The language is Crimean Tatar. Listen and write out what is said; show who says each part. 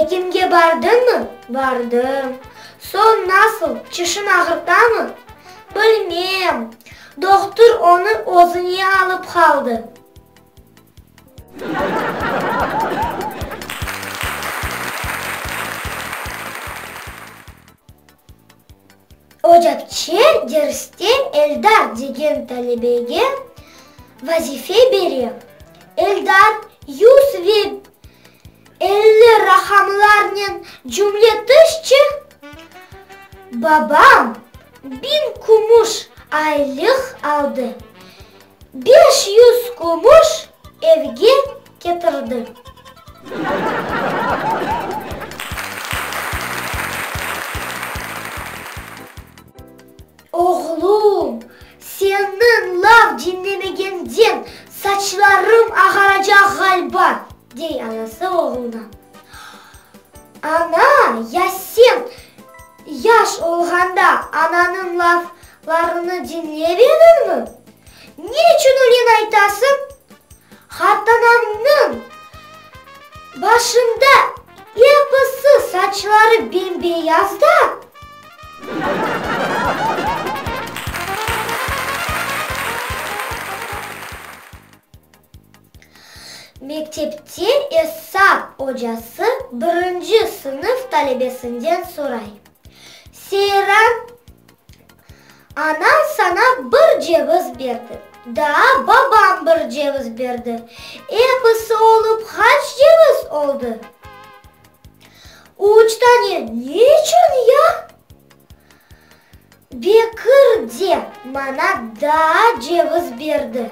Speaker 1: Ekimge bardıñmı? Bardım. Soñ nasıl, çişiñ ağırtamı? Bilmem. Dohtur onı özüne alıp qaldı. Ocapçe derste Eldar degen talebege vazife bere. Eldar yuz ve 50 raqamlarnen cümle tizçe, Babam biñ kümüş aylıq aldı, 500 kümüş evge ketirdi. Oğlum, seniñ laf diñlemegenden saçlarım ağaracaq ğaliba, dey anası oğluna. Ana, ya sen yaş olğanda ananıñ laflarını diñlep ediñmi? Neçün öyle aytasıñ? Qartanamnıñ başında episi saçları bem-beyaz da. Mektepte esap ocası birinci sınıf talebesinden soray, Seyran, anañ saña bir ceviz berdi, daa babañ bir ceviz berdi, episi olıp qaç ceviz oldı? Üç tane, neçün ya? Bekir de maña daa ceviz berdi.